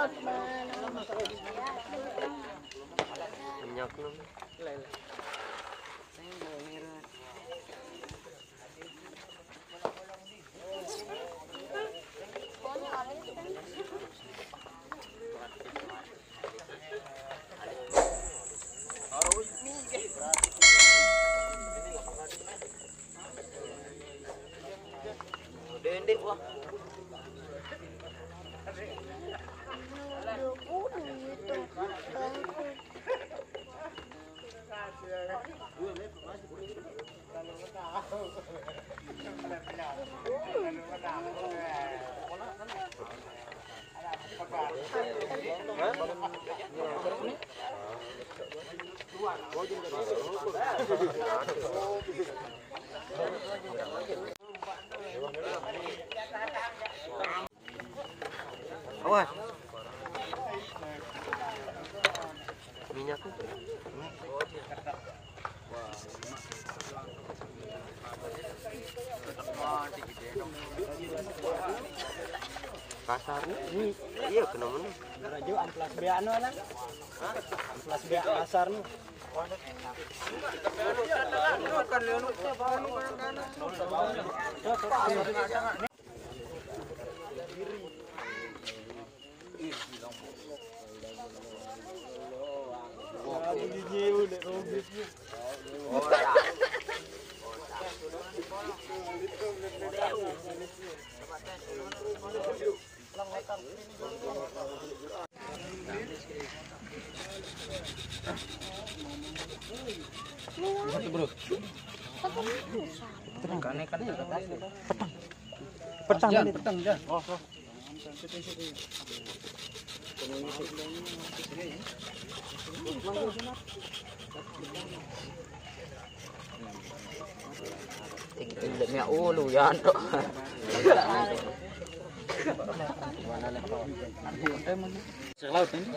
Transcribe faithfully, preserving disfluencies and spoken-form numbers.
Minyak lu. Dendek, wah. Awas. Minyak. Kasarnya ini, iya, kena mana? Rajo amplas bea anu lah. Amplas bea kasar nih. Petang, petang, petang. Oh, oh. Tinggi ulu yan to. Sa laut ini.